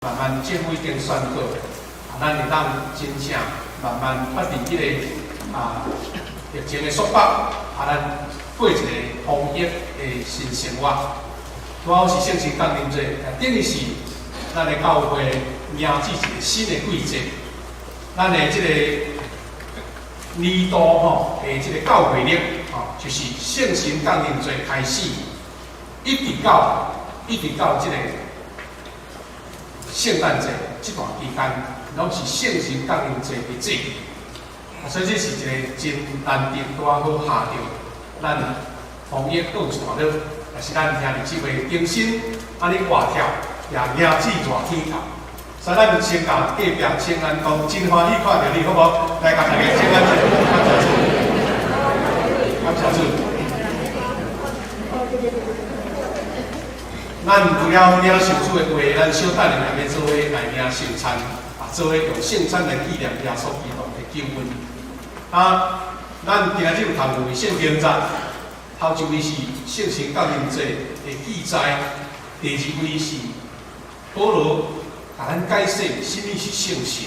慢慢政府已經宣告，咱會當真正慢慢脫離這个疫情的束縛，咱過一個防疫的新生活。拄好是聖神降臨節，等於是咱的教會迎接一個新的季節。咱的這个年度吼的這个教會曆，吼，就是聖神降臨節開始，一直到這个聖誕節這段期間，攏是聖神降臨節的節期。所以這是一個真難得，拄仔好下著咱防疫告一段落，也是咱兄弟姊妹重新按呢活跳，也迎接熱天頭。所以咱先共隔壁請安講，真歡喜看著你，好無？來，共大家請安一下，感謝主，感謝主。咱除了領受主的話，咱小等下欲做伙來領聖餐，做伙用聖餐來紀念耶穌基督的救恩。咱今日有讀兩位聖經節，頭一位是聖神降臨節的記載，第二位是保羅共咱解釋啥物是聖神。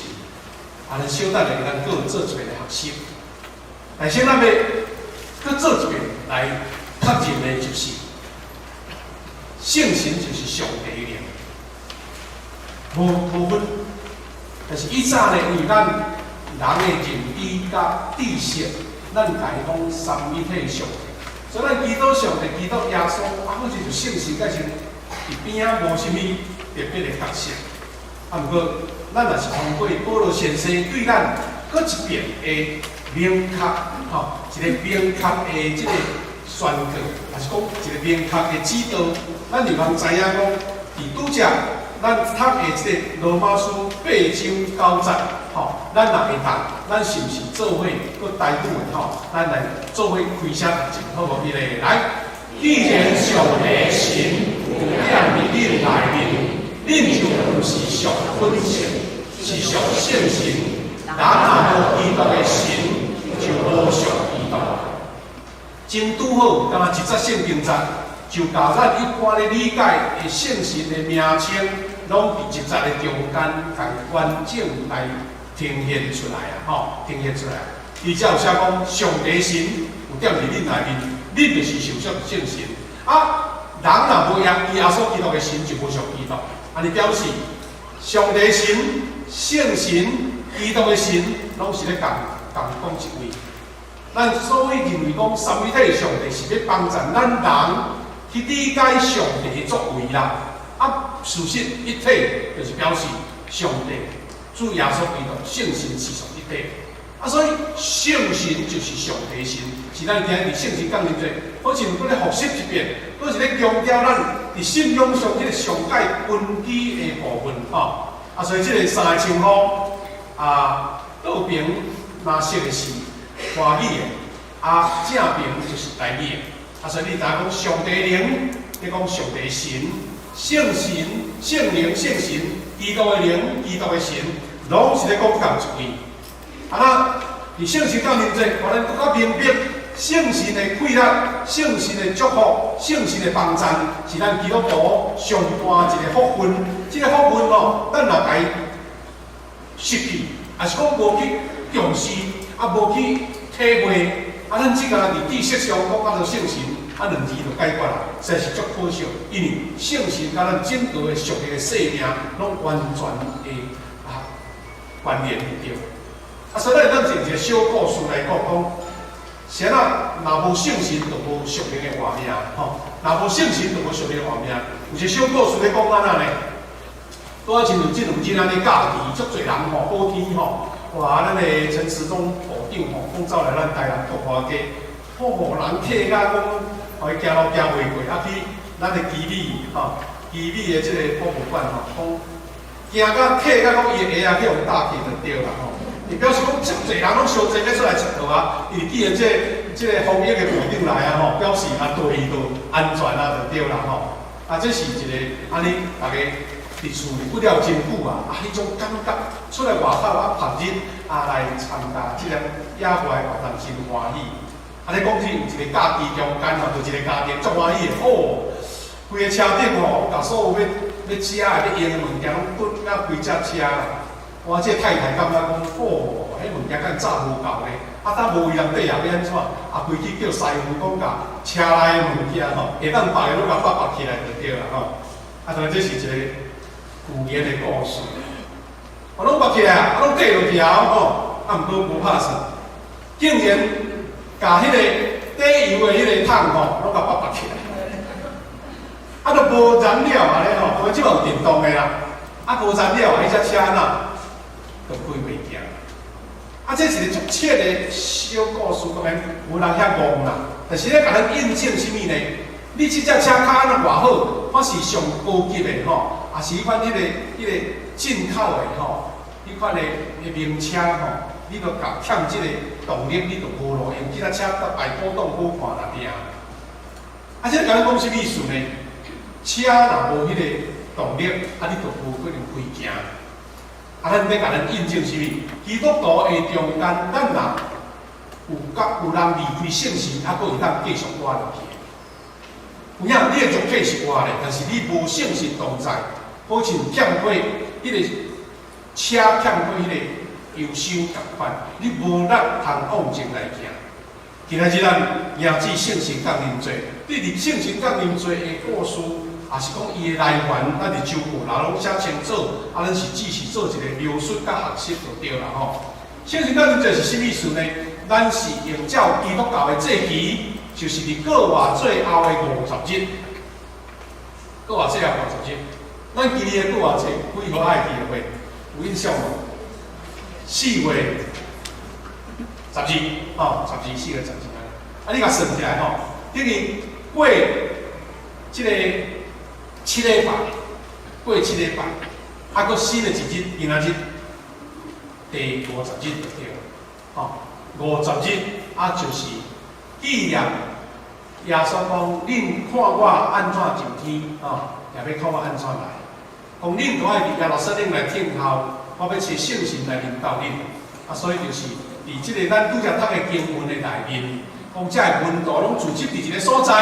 咱小等下咱閣做一遍的學習。但是咱欲閣做一遍來確認的就是，聖神就是上帝的靈，無分。但是以早呢，因為咱人的認知佮知識，咱共伊講三位一體上帝，所以咱祈禱上帝、祈禱耶穌，好似就聖神佮像佇邊仔無啥物特別的角色。毋過，咱若是通過保羅先生對咱閣一遍的明確，吼，一個明確的這個宣告，抑是講一個明確的指導，咱就通知影講，佇拄才咱讀的這个羅馬書八章九節，吼，咱若會當，咱是毋是做伙閣台語的吼？咱來做伙開聲讀一下，好無？預備來，既然上帝神有踮佇恁內面，恁就毋是屬本性，是屬聖神。人若無基督的神，就無屬基督。真拄好，敢若一節聖經節，就共咱一般咧理解的聖神的名稱，攏佇一節的中間，共完整來呈現出來啊！吼，呈現出來。伊才有寫講，上帝神有踮佇恁內面，恁就是受屬聖神。人若無耶穌基督的神，就無屬基督。按呢表示，上帝神、聖神、基督的神，攏是咧共共講一位。咱所以認為講三位一體上帝是欲幫助咱人去理解上帝的作為啦。事實一體就是表示上帝、主耶穌基督、聖神是屬一體。所以聖神就是上帝神，是咱今日佇聖神降臨節，好像閣咧複習一遍，閣是咧強調咱佇信仰上這个上蓋根基的部分吼。所以這个三个稱呼，倒爿藍色的是華語的，正爿就是台語的。所以你知影講上帝靈，你講上帝神、聖神、聖靈、聖神、基督的靈、基督的神，攏是咧講仝一位。那佇聖神降臨節，予咱閣較明白聖神的氣力、聖神的祝福、聖神的幫贊，是咱基督徒上大一个福分。這个福分吼，咱若共伊失去，抑是講無去重視，無去體會，咱只敢佇知識上講叫做聖神，兩字就解決啦，實在是足可惜。因為聖神佮咱整個的屬靈的生命，攏完全的關聯著。所以咱會當從一個小故事來講，講，啥仔若無聖神，就無屬靈的活命，吼！若無聖神，就無屬靈的活命。有一個小故事咧講按怎呢？拄仔親像這兩日按呢假期，足濟人吼，好天吼，哇！咱的陳時中部長吼，講走來咱台南國華街，吼，人客甲講，予伊行路行袂過，去咱的旗里吼，旗里的這个博物館吼，講行甲客甲講伊的鞋仔去予踏去就對啦吼。伊表示講，遮濟人攏相濟欲出來𨑨迌啊！因為既然這个防疫的部長來啊吼，表示對伊都安全啊，就對啦吼。這是一个按呢，逐家佇厝裡久了真久啊，彼種感覺出來外口曬日來參加這个野外活動真歡喜。咧講起有一个假期中間吼，就一个家庭足歡喜的哦，規个車頂吼，共所有欲欲食的、欲用的物件，攏滾甲規隻車啦。哇！這太太感覺講，哦，彼物件敢早無夠咧，啊，當無伊人底也欲按怎？啊，規去叫師傅講，共車內的物件吼，會當縛的攏共縛縛起來就對啦吼。啊，當然這是一個寓言的故事。啊，攏縛起來啊，攏綴落去啊吼，啊，毋過無拍算，竟然共彼個底油的彼個桶吼，攏共縛縛起來。啊，都無燃料啊咧吼，因為這擺有電動的啦，啊，無燃料啊，彼隻車哪都開袂行。啊，這是一個足淺的小故事，當然無人遐戇啦。但是咧，共咱印證啥物呢？你這隻車較按怎偌好，我是上高級的吼，也是彼款彼個進口的吼，彼款的名車吼，你都共欠這個動力，你就無路用。這隻車閣擺古董好看若定。啊，這個共咱講啥物意思呢？車若無彼個動力，啊，你就無可能開行。啊，咱欲共咱印證啥物？基督徒的中間，咱若有甲有人離開聖神，啊，閣會當繼續活落去。有影，你的肉體是活的，但是你無聖神同在，好像欠缺彼個車欠缺彼個油箱仝款，你無力通往前來行。今仔日咱迎接聖神降臨節，對佇聖神降臨節的故事，也是講伊的來源，咱佇周報內攏寫清楚，啊，咱是只是做一個描述佮學習就對啦吼。聖神降臨節是啥物意思呢？咱是用照基督教的節期，就是佇過活節後的五十日。過活節後五十日，咱今年的過活節幾號愛記得袂？有印象無？4月12，吼，十二，4月12啊。啊，你共算起來吼，等於過這個7禮拜，過7禮拜，啊，閣新的一日，今仔日第50日就對了，吼，五十日啊，就是紀念耶穌講，恁看我按怎上天，吼，也欲看我按怎來。講恁都愛佇耶路撒冷來等候，我欲差聖神來臨到恁。啊，所以就是佇這個咱拄才讀的經文的內面，講這个門徒攏聚集佇一個所在，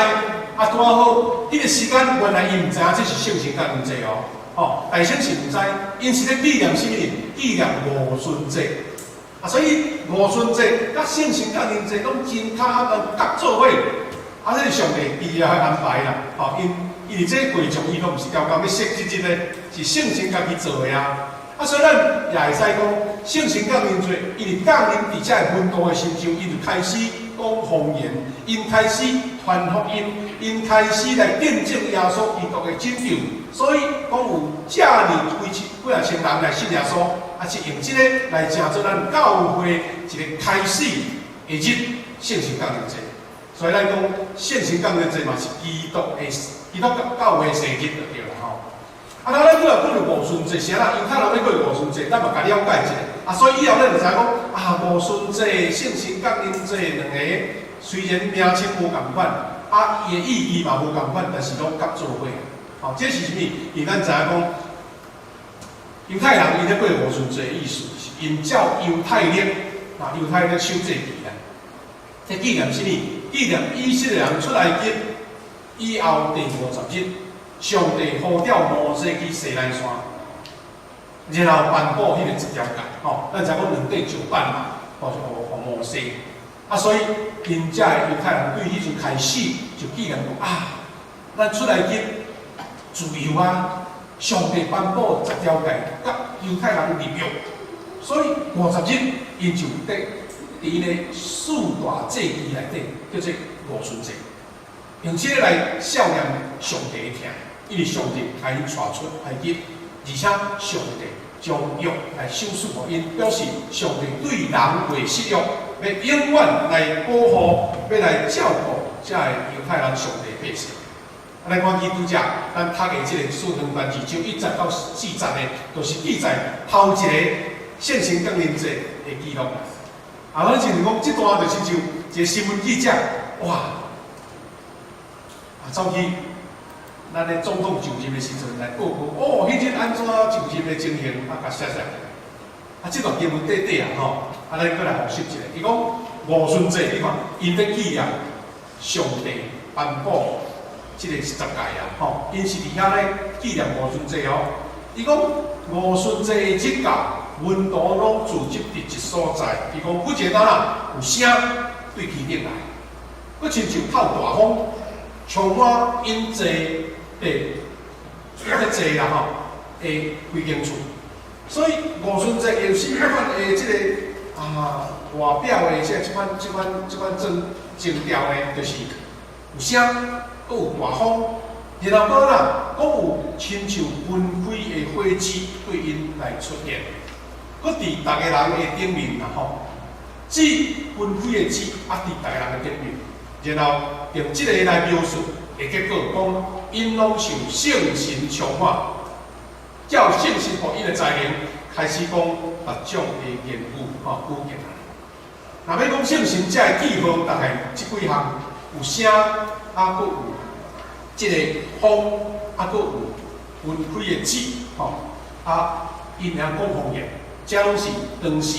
啊，拄好，彼個時間原來𪜶毋知影這是聖神降臨節哦，吼，大先是毋知，𪜶是咧紀念啥物？紀念五旬節。啊，所以五旬節佮聖神降臨節攏真巧合佮做伙，啊，這是上帝奇妙的安排啦，吼，因為這個過程，伊都毋是恬恬欲設計這個，是聖神家己做的啊。啊，所以咱也會使講，聖神降臨節，伊佇降臨佇這个門徒的身上，伊就開始講方言，𪜶開始傳福音，𪜶開始來見證耶穌基督的拯救。所以講有遮爾幾千幾仔千人來信耶穌，啊是用這個來成做咱教會一個開始的日，聖神降臨節。所以咱講聖神降臨節嘛是基督教會的生日就對啦吼。啊，那咱閣來講著五旬節，啥啦？猶太人欲過五旬節，咱嘛共了解一下。啊，所以以後咱就知影講，啊，五旬節、聖神降臨節兩个雖然名稱無仝款，啊，伊的意義嘛無仝款，但是攏佮做伙。吼，這是啥物？因為咱知影講，猶太人𪜶咧過五旬節的意思是，𪜶照猶太曆，啊，猶太曆守節期啦。這紀念啥物？紀念以色列人出埃及以後第五十日，上帝呼召摩西去西奈山，然後頒布彼個十條誡，吼，咱知影講兩塊石板嘛，吼，就予摩西。啊，所以𪜶遮的猶太人對彼陣開始就紀念講啊，咱出埃及自由啊，上帝頒布十條誡，佮猶太人立約，所以五十日𪜶就佇𪜶的四大節期內底叫做五旬節，用這個來數念上帝的疼，因為上帝共𪜶帶出埃及，而且上帝將約來賞賜予𪜶，表示上帝對人袂失約，欲永遠來保護，欲來照顧這个猶太人上帝百姓。啊，咱看見拄才咱讀的這個使徒行傳2章1節到4節的，就是記載頭一个聖神降臨節的記錄。啊，咱親像講，這段就是像一個新聞記者，哇！啊，走去咱的總統就任的時陣來報告，哦，彼日按怎就任的情形，啊，共寫寫起來。啊，這段經文短短啊，吼，啊，咱閣來複習一下。伊講五旬節，你看，𪜶咧紀念上帝頒布十這个十誡啊，吼，𪜶是佇遐咧紀念五旬節哦。伊講五旬節的日到，門徒攏聚集佇一所在。伊講忽然啊，有聲對天頂來，閣親像透大風，充滿𪜶坐的咧坐啦吼的規間厝。所以五旬節有啥款的這个啊外表的這款徵兆呢？就是有聲，閣有大風，然後閣啦，閣有親像分開的火舌對𪜶來出現，閣佇逐个人的頂面啦吼，舌分開的舌啊，佇逐个人的頂面，然後用這個來描述的結果，講𪜶攏受聖神充滿，照聖神予𪜶的才能，開始講別種的言語吼語言。若欲講聖神這个記號，大概這幾項有聲，啊，閣有這个風，啊，閣有分開的舌，吼，啊，𪜶會曉講方言，這攏是當時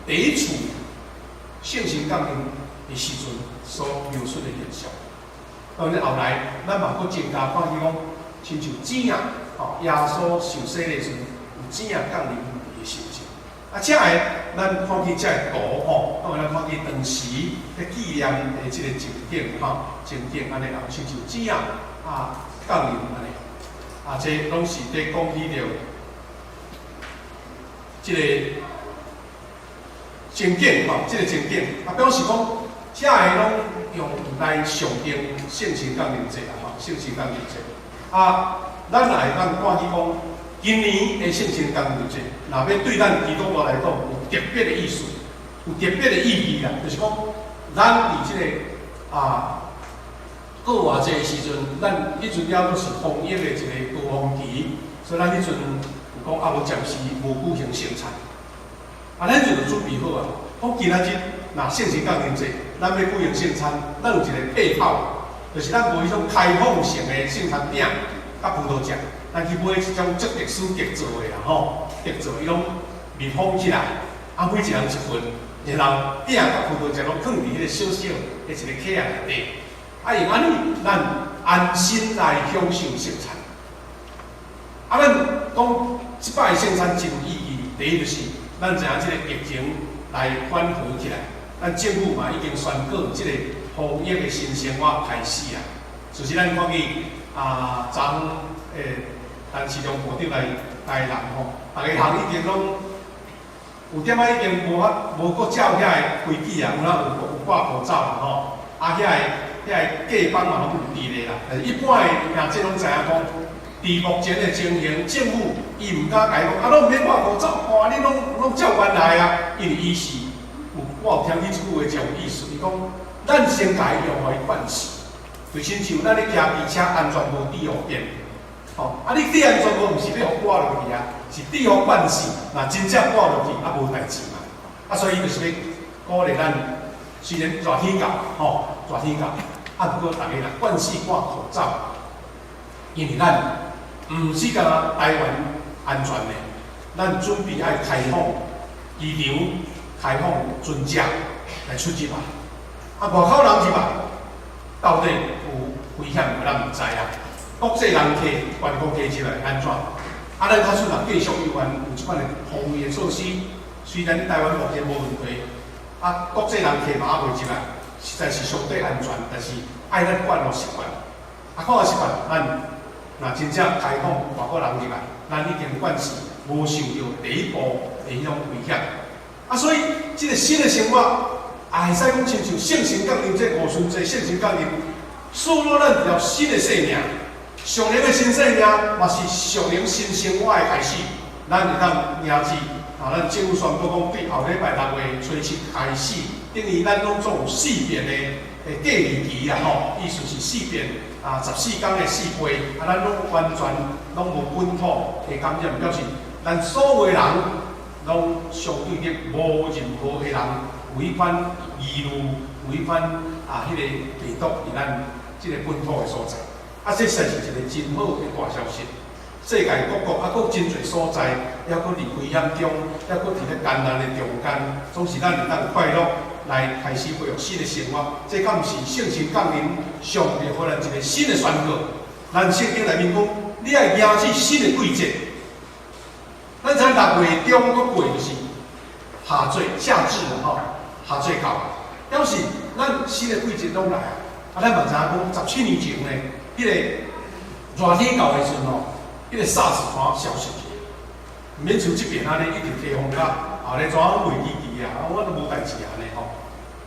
第一次聖神降臨的時陣所描述的現象。當然後來，咱嘛閣增加看見講，親像子啊，吼，耶穌受洗的時陣，有子啊降臨伊的身上。啊，這个咱看見這个圖吼，當然咱看見當時咧紀念的這個情景吼，情景按呢，也親像子啊啊降臨按呢，啊，這攏是佇講起著這個情景吼，這個情景啊，表示講這个攏用來象徵聖神降臨節啦，吼，聖神降臨節。啊，咱也會當看見講，今年的聖神降臨節，若欲對咱基督徒來講，有特別的意思，有特別的意義啦，就是講，咱佇這个啊過活節的時陣，咱彼陣了閣是防疫的一個高峰期，所以咱彼陣有講啊，無暫時無舉行聖餐。啊，咱就準備好啊，講今仔日若聖神降臨節，咱欲舉行聖餐，咱有一個配套，就是咱無彼種開放性的聖餐餅佮葡萄醬，咱去買一種足特殊特做的啦吼，特做伊攏密封起來，啊，每一人一份，然後餅佮葡萄醬攏囥佇彼個小小的一個盒仔內底，啊，用按呢，咱安心來享受聖餐。啊，咱講這擺聖餐真有意義，第一就是咱知影這個疫情來緩和起來，咱政府嘛已經宣告這個防疫的新生活開始啊。其實咱看見啊，昨昏陳時中部長來台南吼，逐个人已經攏有點仔已經無法無閣照遐个規矩啊，有哪有掛口罩啦吼，啊遐個隔板嘛攏有佇咧啦。但是一般的聽眾攏知影講，佇目前的情形，政府伊毋敢共伊講，啊，攏毋免掛口罩，哇，你攏照原來啊，因為伊是有，我有聽伊這句話真有意思，伊講，咱先共伊用予伊慣勢，就親像咱咧騎機車安全帽戴予變，吼，啊，你戴安全帽毋是欲予掛落去啊，是戴予慣勢，若真正掛落去啊無代誌嘛，啊，所以伊就是欲鼓勵咱，雖然熱天到，吼，熱天到，啊，毋過逐家若慣勢掛口罩，因為咱毋是干焦台灣安全的，咱準備愛開放機場、開放船隻來出入啊！啊，外口人入來，到底有危險無？咱毋知啊。國際人客、觀光客入來按怎？啊，咱假使若繼續猶原有這款的防衛的措施，雖然台灣目前無問題，啊，國際人客嘛猶未入來，實在是相對安全，但是愛咱慣予習慣，啊，慣予習慣，咱若真正開放外國人入來，咱已經慣勢無受著第一步的彼種危險。啊，所以這個新的生活，也會使講親像聖神降臨，這五旬節聖神降臨，賜予咱一條新的生命，屬靈的新生命，嘛是屬靈新生活的開始。咱會當迎接啊，咱政府宣布講，對後禮拜6月初7開始，等於咱攏總有四遍的隔離期啦吼，意思是四遍啊，14天的四倍，啊，咱攏完全攏無本土的感染，表示咱所有的人攏相對的無任何的人有彼款疑慮，有彼款啊，彼個病毒佇咱這個本土的所在。啊，這實在是一個真好的大消息。世界各國啊，閣真濟所在，猶閣佇危險中，猶閣佇咧艱難的中間，總是咱會當快樂來開始恢復新的生活。這敢毋是聖神降臨，上帝予咱一個新的宣告。咱聖經內面講，你愛迎接新的季節。咱知6月中閣過就是夏節，夏至啦吼，夏節到，表示咱新的季節攏來啊。啊，咱嘛知影講，17年前呢，彼個熱天到的時陣吼，彼個 SARS 怎消失去？毋免像這爿按呢，一直吹風甲後咧怎樣袂記記啊？我都無代誌按呢吼。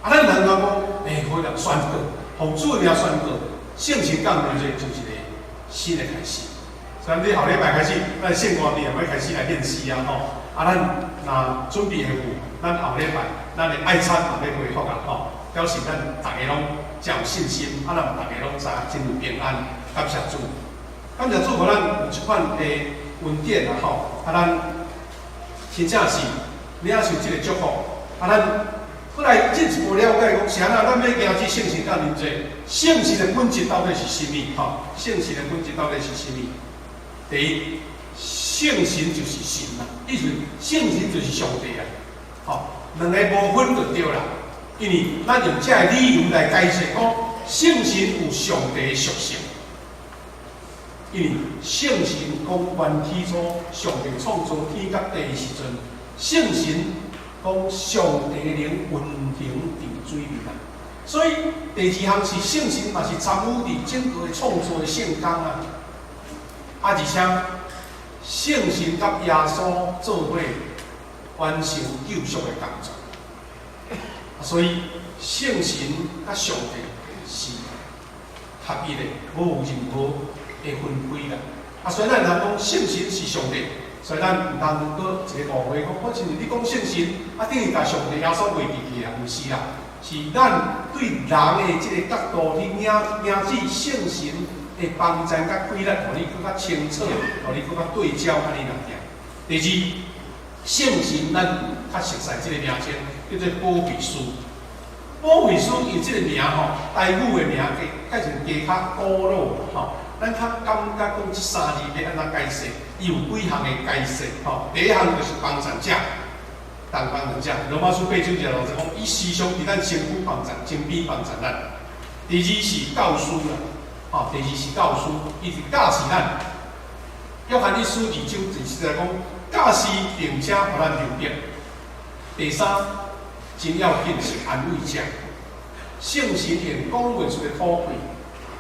啊，咱人講講，欸，可以宣告，奉主的名宣告，聖神降臨這就是一個新的開始。所以你後禮拜開始，咱聖歌隊也欲開始來練習啊吼。啊，咱若準備會赴，咱後禮拜咱的愛餐嘛欲恢復啊吼，表示咱逐家攏真有信心，啊，咱逐家攏知影真有平安，感謝主，感謝主，予咱有這款的恩典啊吼。啊，咱真正是領受這個祝福，啊，咱閣來進一步了解講，是按怎咱欲行這聖神降臨節，聖神的本質到底是啥物？吼，聖神的本質到底是啥物？第一，聖神就是神啦，意思聖神就是上帝啊。吼，兩个無分就對啦，因為咱用這个理由來解釋講，聖神有上帝的屬性。因為聖神講原起初上帝創造天佮地的時陣，聖神講上帝的靈運行佇水面啊。所以第二項是聖神嘛是參與佇整個的創造的聖工啊。啊，而且聖神佮耶穌做伙完成救贖的工作。所以聖神佮上帝是合一的，無有任何的分開啦。啊，所以咱通講聖神是上帝，所以咱毋通閣一個誤會講，好親像你講聖神，啊，等於共上帝耶穌袂記去啊，毋是啦，是咱對人的這个角度去迎迎接聖神的幫助佮氣力，予你閣較清楚，予你閣較對焦按呢爾爾。第二，聖神咱較熟悉這个名稱，叫做保惠師。保惠師伊這个名吼，台語的名加改成加較古老吼，咱較感覺講這三字欲按怎解釋？伊有幾項的解釋吼。第一項就是幫贊者，當幫贊者。羅馬書八章二六節講，伊時常佇咱身軀幫贊，身邊幫贊咱。第二是教師啦，吼，第二是教師，伊是教示咱。約翰一書二章第四節講，教示並且予咱明白。第三，真要緊是安慰者，聖神用講袂出的苦氣，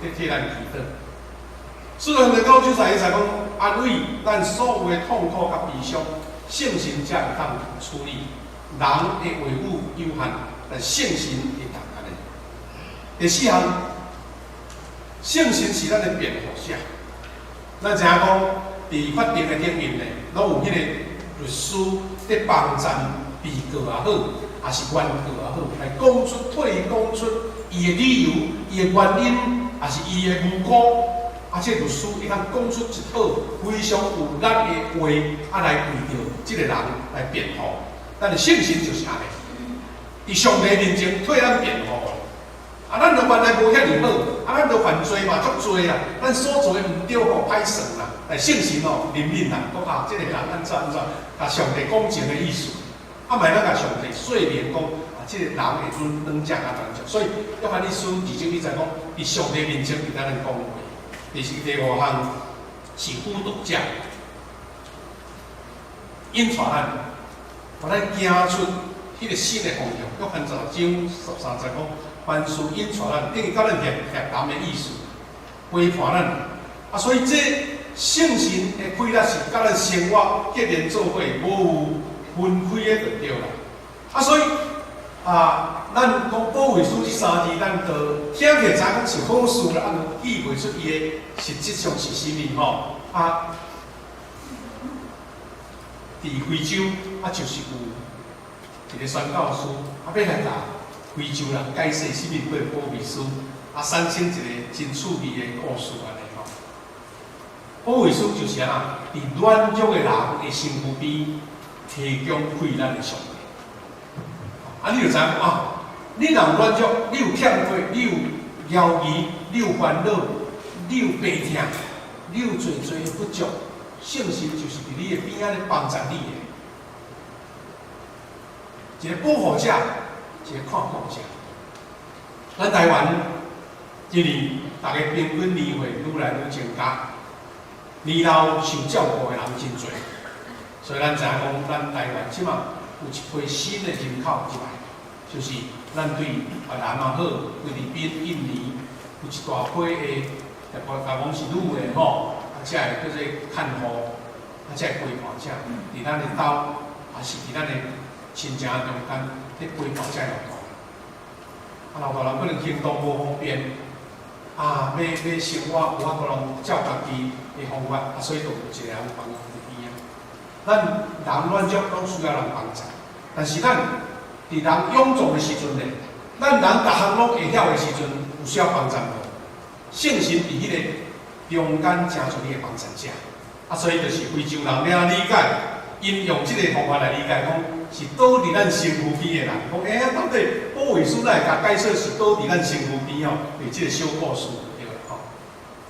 佇替咱祈禱。使徒行傳九章三節講，安慰咱所有的痛苦佮悲傷，聖神才會當處理。人的話語有限，但聖神會當按呢。第四項，聖神是咱的辯護者。咱知影講，佇法庭的頂面呢，攏有彼個律師佇幫贊被告也好，抑是原告也好，來講出替伊講出伊的理由、伊的原因，抑是伊的無辜。啊，這個律師會當講出一套非常有力的話，啊，來為著這个人來辯護。咱的聖神就是按呢，佇上帝面前替咱辯護。啊，咱都原來無遐爾好，啊，咱都犯罪嘛足濟啦，咱所做的毋對吼，歹算啦。但聖神吼憐憫咱，講啊，這个人按怎按怎，共上帝講情的意思。啊，嘛會當共上帝說明講，啊，這个人會準轉正啊轉正。所以約翰一書二章一節講，佇上帝面前替咱講話。第四、第五項是輔導者，引帶咱，予咱行出彼个新的方向。約翰十章十三節講，凡事引帶咱，等於佮咱協協談的意思，陪伴咱。啊，所以這聖神的氣力是佮咱生活結連做伙，無有分開的就對啦。啊，所以啊，咱講保惠師這三字，咱就聽起來知影講是好事啦，啊，記袂出伊的實質上是啥物吼。啊，佇非洲啊，就是有一个宣教師啊，欲來共非洲人解釋啥物叫保惠師，啊，產生一個真趣味的故事按呢吼。保惠師就是按怎，佇軟弱的人的身軀邊提供氣力的上帝。啊，你就知影啊，你若有軟弱，你有欠缺，你有猶疑，你有煩惱，你有病痛，你有濟濟的不足，聖神就是佇你的邊仔咧幫助你的。一個保護者，一个看故事。咱台灣因為逐家平均年歲愈來愈增加，年老受照顧的人真濟，所以咱知影講，咱台灣這馬有一批新的人口入來，就是咱對越南也好，菲律賓、印尼有一大批的，特別講是女的吼，啊，這个叫做看護，啊，這个陪伴者，佇咱的兜，也是佇咱的親情中間，咧陪伴這个老大人。啊，老大人可能行動無方便，啊，欲欲生活無法度攏照家己的方法，啊，所以就有一個人幫佇邊仔。咱人軟弱，攏需要人幫助，但是咱佇人勇壯的時陣呢，咱人逐項攏會曉的時陣，有需要幫助無？聖神佇彼個中間成做你的幫助者，啊，所以就是非洲人欲按怎理解，𪜶用這个方法來理解，講是倒佇咱身軀邊的人，講欸，到底保惠師哪會共解說是倒佇咱身軀邊吼？佇這个小故事對啦吼。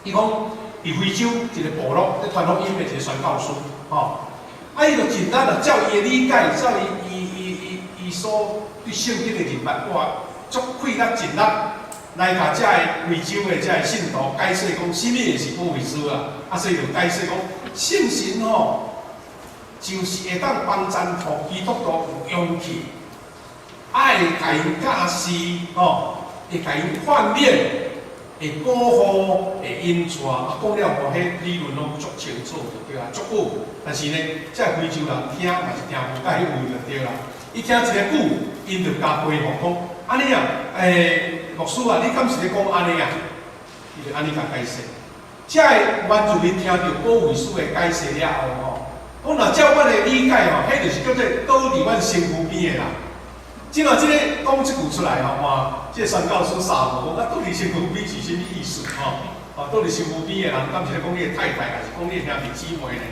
伊講佇非洲一個部落咧傳福音的一個宣教師，吼，啊，伊就簡單啊，照伊的理解，照伊伊伊伊伊所對聖經的認捌，哇，足費力盡力來共遮个非洲的遮个信徒解說講，啥物會是保惠師啊？啊，所以就解釋講，聖神吼，就是會當幫贊予基督徒有勇氣，愛會共𪜶教示，吼，會共𪜶勸勉，會保護，會引帶，啊，講了吼，彼理論攏足清楚就對啊，足好。但是呢，這个非洲人聽嘛是聽無佮彼位就對啦。伊聽一个久，𪜶就共回復講，按呢啊，牧師啊，你敢是咧講按呢啊？伊就按呢共解釋。這个原住民聽著保惠師的解釋了後吼，講若照阮的理解吼，彼就是叫做倒佇阮身軀邊的人。這馬這个講這句出來吼，哇，這个宣教師傻無講啊，倒佇身軀邊是啥物意思吼？啊，倒佇身軀邊的人，敢是咧講你的太太，還是講你的兄弟姊妹呢？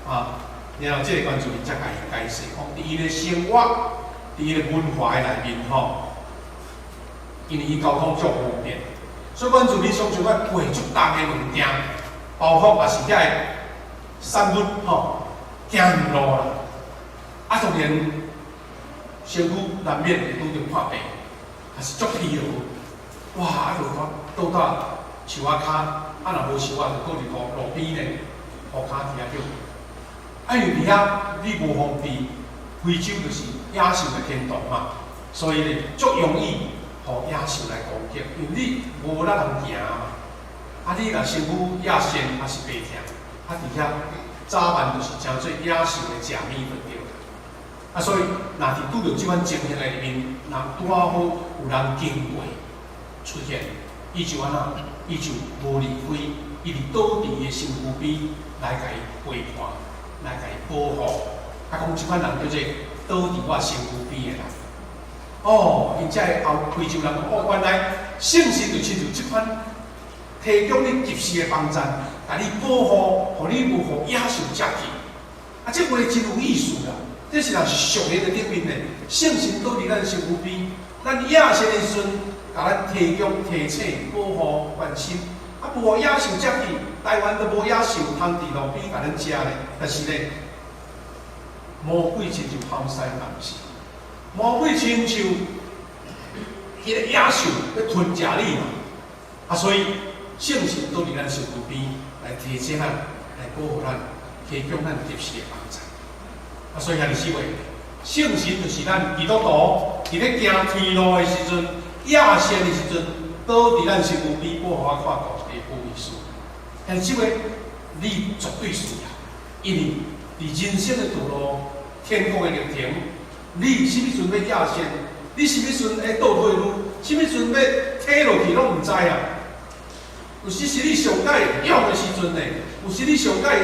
啊，然後這個原住民才共伊解釋，講佇伊的生活，佇伊的文化的內面吼，因為伊交通足方便，所以原住民常常愛背足重的物件，包括也是遐个產物吼，行遠路啦。啊，當然身軀難免會拄著破病，也是足疲勞。哇，啊，就講倒佇樹仔跤，啊，若無樹仔，就閣佇路路邊咧，塗跤佇遐歇。啊，因為佇遐你無防備，非洲就是野獸的天堂嘛，所以咧足容易予野獸來攻擊，因為你無力通行嘛。啊，你若身軀野鉎抑是白疼，啊，佇遐早晚就是成做野獸的食物就對啦。啊，所以若佇拄著這款情形的裡面，若拄仔好有人經過出現，伊就按怎？伊就無離開，伊佇倒佇伊的身軀邊來共伊陪伴，來共伊保護。啊，講這款人叫做倒佇我身軀邊的人。哦，𪜶才會後非洲人講，哦，原來聖神就親像這款提供你及時的幫助，共你保護，予你無予野獸食去。啊，這話真有意思啦！這是若是屬靈的頂面呢，聖神倒佇咱身軀邊，咱野鉎的時陣，共咱提供提醒、保護、關心。啊，無予野獸食去，台灣都無野獸通佇路邊共咱食咧。但是呢，魔鬼親像猴獅嘛，毋是？魔鬼親像彼個野獸欲吞食你嘛。啊，所以聖神倒佇咱身軀邊來提醒咱，來保護咱，提供咱及時的幫助。啊，所以兄弟姊妹，聖神就是咱基督徒佇咧行天路的時陣，野鉎的時陣，倒佇咱身軀邊保護我看顧的保惠師。兄弟姊妹，你絕對需要，因為佇人生的道路、天國的歷程，你啥物時陣欲野鉎，你啥物時陣會倒退嚕，啥物時陣欲退落去，攏毋知啊。有時是你上蓋勇的時陣呢，有時你上蓋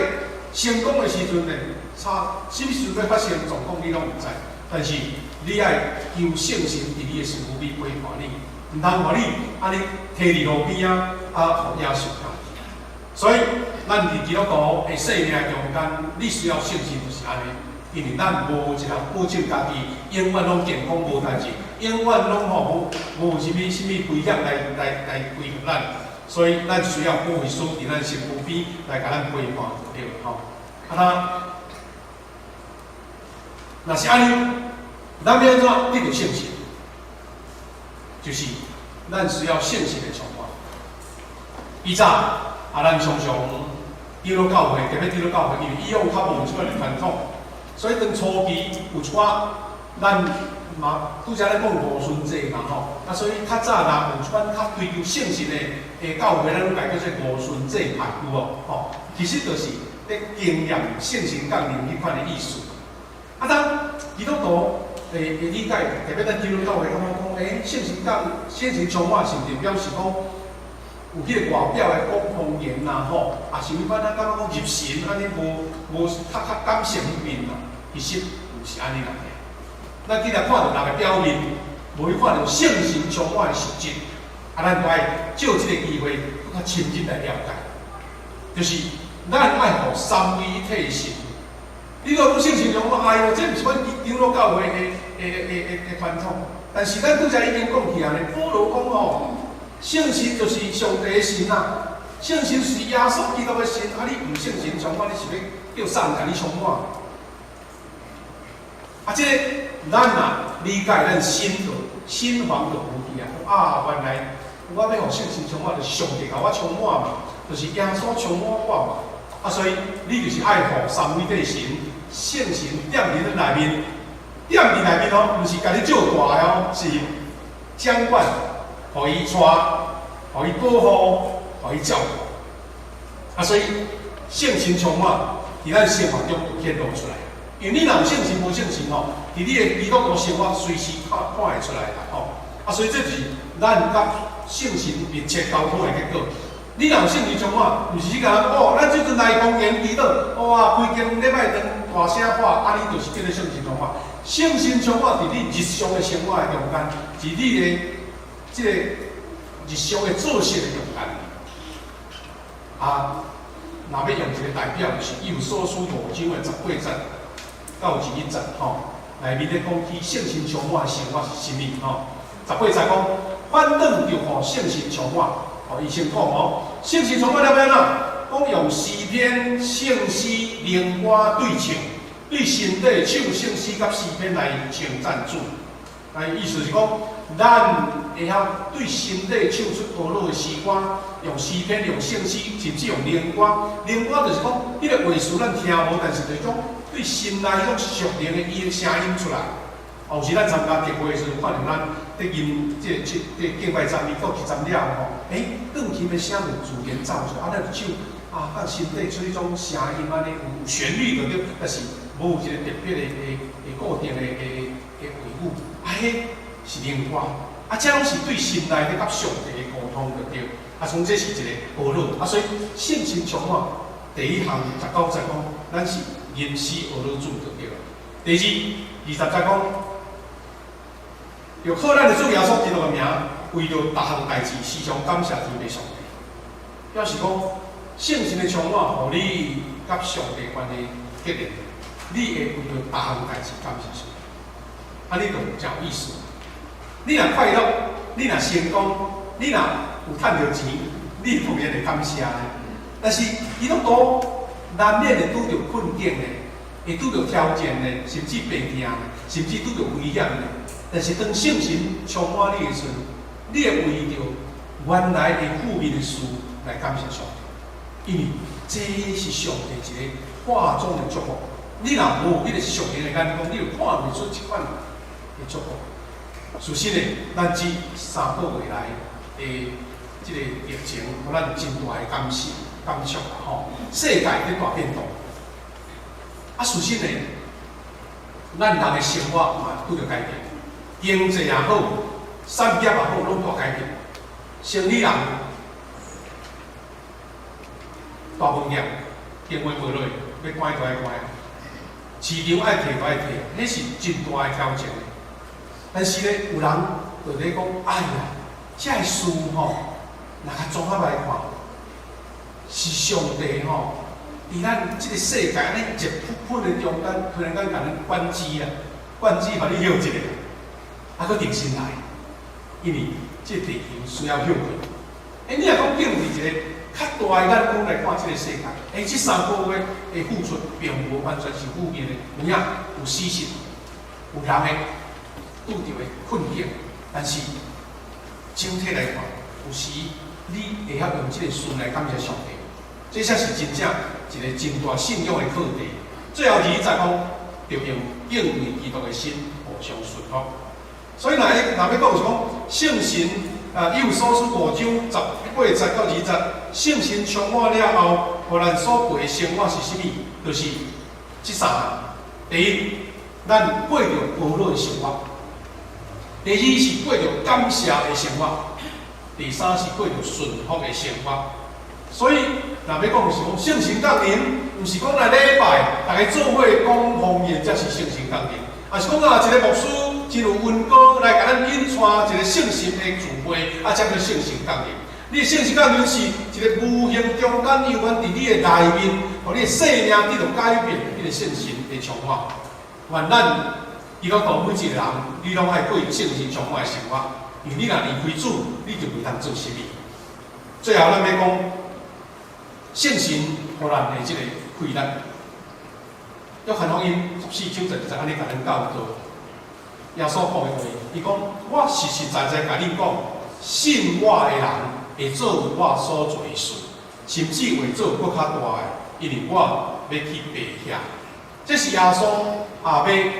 成功的時陣呢，差啥物時陣欲發生狀況，你攏毋知。但是你愛求聖神佇你的身軀邊陪伴你，毋通予你按呢佇佇路邊仔，啊，予野獸食。所以，咱佇基督徒的生命中間，你需要聖神就是按呢，因為咱無一人保證家己永遠攏健康無代誌，永遠攏吼無無啥物啥物危險來來來威脅咱，所以咱需要保惠師佇咱身軀邊來共咱陪伴對吼。啊，那若是按呢，咱欲按怎得著聖神？就是咱需要聖神的充滿。以早啊，咱常常長老教會，特別長老教會，因為以往較無這款的傳統，所以當初期有一寡咱嘛，拄才咧講五旬節嘛吼，啊，所以較早若有這款較追求聖神的教會，咱攏共叫做五旬節派，有無？吼，其實就是咧經驗聖神降臨彼款的意思。啊，當基督徒會理解，特別咱長老教會感覺講，聖神降聖神充滿，是毋是表示講有彼個外表的講方言啦，吼，啊是彼款咱感覺講入神按呢無無較較感性彼面啦，其實毋是按呢啦。咱今日看著人的表面，無去看著聖神充滿的實質，啊，咱就愛借這個機會，閣較深入來了解，就是咱愛予三位一體神。你若講聖神充滿，哎喲，這毋是阮長老教會的傳統。但是咱拄才已經講起來咧，保羅講吼，聖神就是上帝的神啊，聖神是耶穌基督的神，啊，你毋聖神充滿，你是欲叫啥人共你充滿？啊，這個咱若理解，咱心就心防就無去啊。啊，原來我欲予聖神充滿，就是上帝共我充滿嘛，就是耶穌充滿我嘛。啊，所以你就是愛予三位一體神，聖神踮佇你內面，踮佇內面哦，毋是共你照大的哦，是掌管，予伊帶，予伊保護，予伊照顧。啊，所以聖神充滿，佇咱生活中就顯露出來。因為你若有聖神無聖神吼，佇你的基督徒生活隨時看看會出來啦吼。啊，所以這就是咱佮聖神密切溝通的結果。你若有聖神充滿，毋是你共人哦，咱這陣來方言祈禱，哇，規間禮拜堂大聲喊，啊，你就是叫做聖神充滿。聖神充滿佇你日常的生活的中間，佇你的這個日常的作息的中間。啊，若欲用一個代表，就是以弗所書五章的18節到21節吼，內面咧講起聖神充滿的生活是啥物吼？十八節講，反轉就予聖神充滿。哦，伊先講哦，聖神充滿了欲按怎？講用詩篇、聖詩、靈歌對唱，對心底唱聖詩佮詩篇來稱讚主。啊，意思是講，咱會曉對心底唱出歌樂的詩歌，用詩篇、用聖詩，甚至用靈歌。靈歌就是講，彼個話詞咱聽無，但是就是講對心內彼種屬靈的伊的聲音出來。哦，有時咱參加集會的時陣，看著咱佇吟這個這這敬拜讚美歌一陣了吼，鋼琴的聲就自然走出來，啊，咱就唱啊，咱心底出彼種聲音按呢，有旋律就對，但是無有一個特別的固定的話語，啊，彼是靈歌，啊，這攏是對心內咧佮上帝的溝通就對，啊，從這是一個呵咾，啊，所以聖神充滿第一項19節講，咱是吟詩呵咾主就對了。第二，20節講，著靠咱的主耶穌基督的名，為著逐項代誌，時常感謝天父上帝。表示講，聖神的充滿，予你佮上帝關係結連，你會為著逐項代誌感謝上帝。啊，你就誠有意思。你若快樂，你若成功，你若有趁著錢，你當然會感謝呢。但是基督徒難免會拄著困境的，會拄著挑戰的，甚至病痛的，甚至拄著危險的。但是當聖神充滿你的時陣，你會為著原來的負面的事來感謝上帝，因為這是上帝一個化妝的祝福。你若無彼個屬靈的眼光，你就看袂出這款的祝福。事實的，咱這3個月來的這個疫情，予咱真大的感受、感觸啦吼。世界佇大變動，啊，事實的，咱人的生活嘛拄著改變，經濟也好，產業也好，攏大改變。生理人大飯店電話無落，欲關就愛關，市場愛退就愛退，彼是真大的挑戰。但是咧，有人就咧講：哎呀，這个事吼，若較綜合來看，是上帝吼，佇咱這個世界按呢熱噴噴的中間，突然間共咱關機啊，關機，予你歇一下，啊，閣重新來，因為這個地球需要歇睏。你若講敬佇一個較大的眼光來看這個世界，這3個月的付出並無完全是負面的，有影有事實，有人會拄著的困境，但是整體來看，有時你會曉用這個順來感謝上帝，這才是真正一個真大信仰的課題。最後二節講，著用敬畏基督的心互相順服。所以若欲講是講聖神啊，以弗所書五章18節到20節，聖神充滿了後，予咱所過的生活是啥物？就是這三項。第一，咱過著保羅的生活；第二是過著感謝的生活；第三是過著順服的生活。所以，若欲講是講聖神降臨，毋是講來禮拜，逐家做伙講方言才是聖神降臨，抑是講啊，一個牧師真有恩膏來共咱引帶一個聖神的聚會，啊，才叫聖神降臨。你的聖神降臨是一個無形中間有關佇你的內面，予你的生命得著改變，彼個聖神的充滿。願咱基督徒每一個人，你攏愛過聖神充滿的生活，因為你若離開主，你就袂當做啥物。最後，咱欲講聖神予咱的這個氣力。約翰福音14章12節按呢共咱教導，耶穌講的話，伊講：我實實在在共恁講，信我的人會做我所做的事，甚至會做閣較大的，因為我欲去父遐。這是耶穌也欲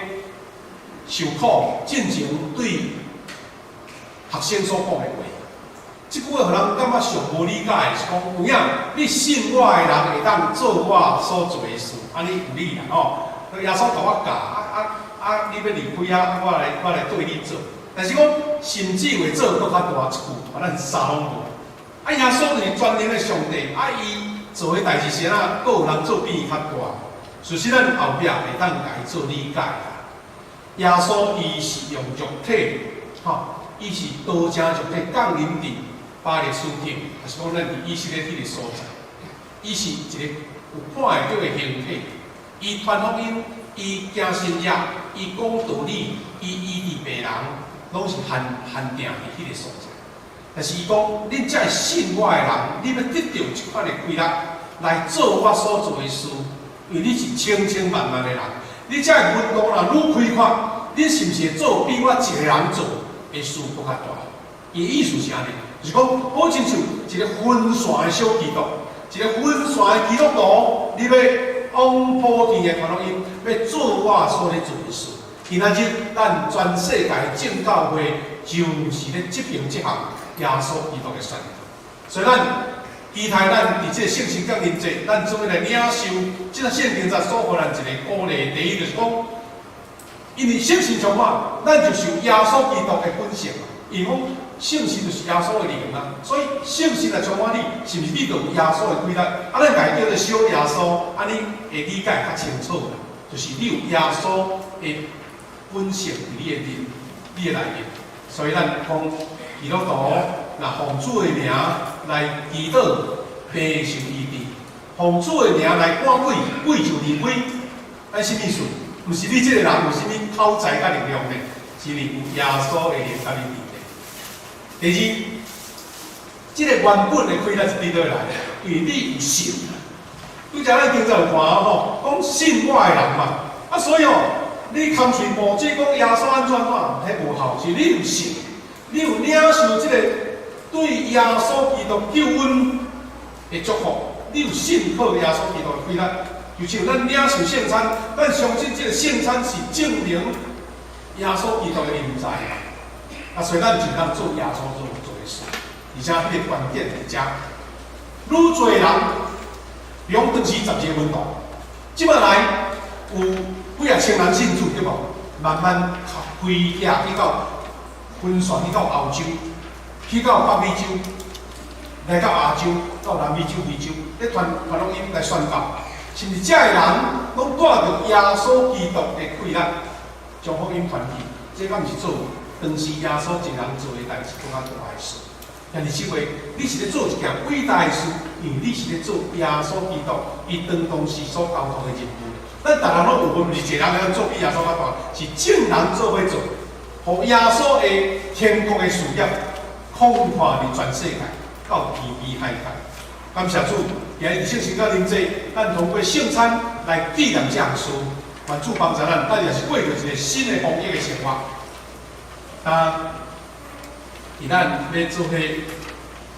受苦進前對學生所講的話。這句話予人感覺上無理解的是講，有影你信我的人會當做我所做的事，按呢有理啦吼。耶穌共我教，啊啊啊！你欲離開遐，我來對你做。但是講甚至會做閣較大，這句咱啥攏無。啊，耶穌就是全能的上帝，啊，伊做的代誌是按怎，閣有人做比伊較大。事實咱後壁會當共伊做理解啦。耶穌伊是用肉體，吼，伊是道成肉體降臨佇巴勒斯坦，抑是講咱佇以色列彼個所在，伊是一個有看會著的形體。伊傳福音，伊行神蹟，伊講道理，伊醫治病人，攏是限限定佇彼個所在。但是伊講，恁遮信我的人，你欲得著這款的氣力來做我所做的事，因為你是千千萬萬的人，你遮的門徒若愈開闊，恁是毋是會做比我一個人做的事閣較大？伊的意思是按呢，就是講好親像一個分散的小基督，一個分散的基督徒，你欲往普天的傳福音，欲做我所咧做的事。今仔日咱全世界眾教會就是咧執行這項耶穌基督的宣告。所以咱期待咱佇這個聖神降臨節，咱做伙來領受這個聖經節所予咱一個鼓勵。第一就是講，因為聖神充滿，咱就受耶穌基督的本性。因為講聖神就是耶穌的靈啊，所以聖神來充滿你，是毋是你就有耶穌的氣力？啊，咱共伊叫做小耶穌，按呢會理解較清楚啦。就是你有耶穌的本性佇你的面，你的內面。所以咱講基督徒，若奉主的名來祈禱，病受醫治；奉主的名來趕鬼，鬼就離開。按啥物意思？毋是你這個人有啥物口才佮力量呢？是你有耶穌的靈佮你佇咧。第二，這個原本的氣力是佇佗來？因為你有信。拄才咱經節有看吼，講信我的人嘛，啊，所以哦，你空喙無只講耶穌按怎按怎，彼無效，是你有信，你有領受這個對耶穌基督救恩的祝福，你有信靠耶穌基督的氣力，就像咱領受聖餐，咱相信這個聖餐是證明耶穌基督的臨在。啊，所以咱就通做耶穌做的事，而且彼個關鍵佇遮，愈濟人，比如講當時12個門徒，這擺來有幾仔千人信主，對無？慢慢開遐去到分散去到歐洲，去到北美洲，來到亞洲，到南美洲、非洲，咧傳傳福音來宣教，是毋是遮的人攏帶著耶穌基督的氣力，將福音傳去？這敢毋是做當時耶穌一人做的代誌，閣較大的事？兄弟姊妹，你是咧做一件偉大的事，因為你是咧做耶穌基督伊當時所交託的任務。咱逐人攏有份，毋是一個人會做比耶穌較大，是眾人做伙做，予耶穌的天國的事業擴闊佇全世界，到天邊海角。感謝主，今日聖神降臨節，咱通過聖餐來紀念這項事。願主幫助咱，咱也是過著一個新的豐裕的生活。啊，伫咱欲做伙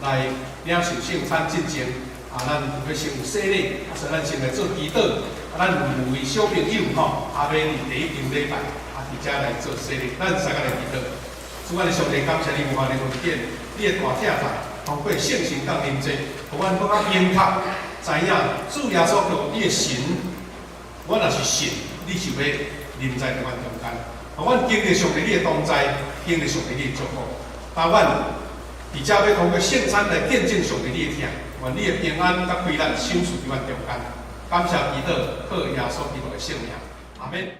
來領受聖餐進前，啊，咱欲先有洗禮，啊，所以咱先來做祈禱。啊，咱有五位小朋友吼，啊，欲佇第一場禮拜，啊，佇遮來做洗禮，咱三個來祈禱。主阮的上帝，感謝你無限的恩典，你的大疼痛，通過聖神降臨在，予阮閣較明確知影主耶穌基督你的神，阮若是信，你就欲臨在佇阮中間，予阮經歷上帝你的同在，經歷上帝你的祝福。當阮佇遮欲通過聖餐來見證上帝你的疼，願你的平安佮快樂賞賜佇阮中間。感謝祈禱，靠耶穌基督的聖名，阿們。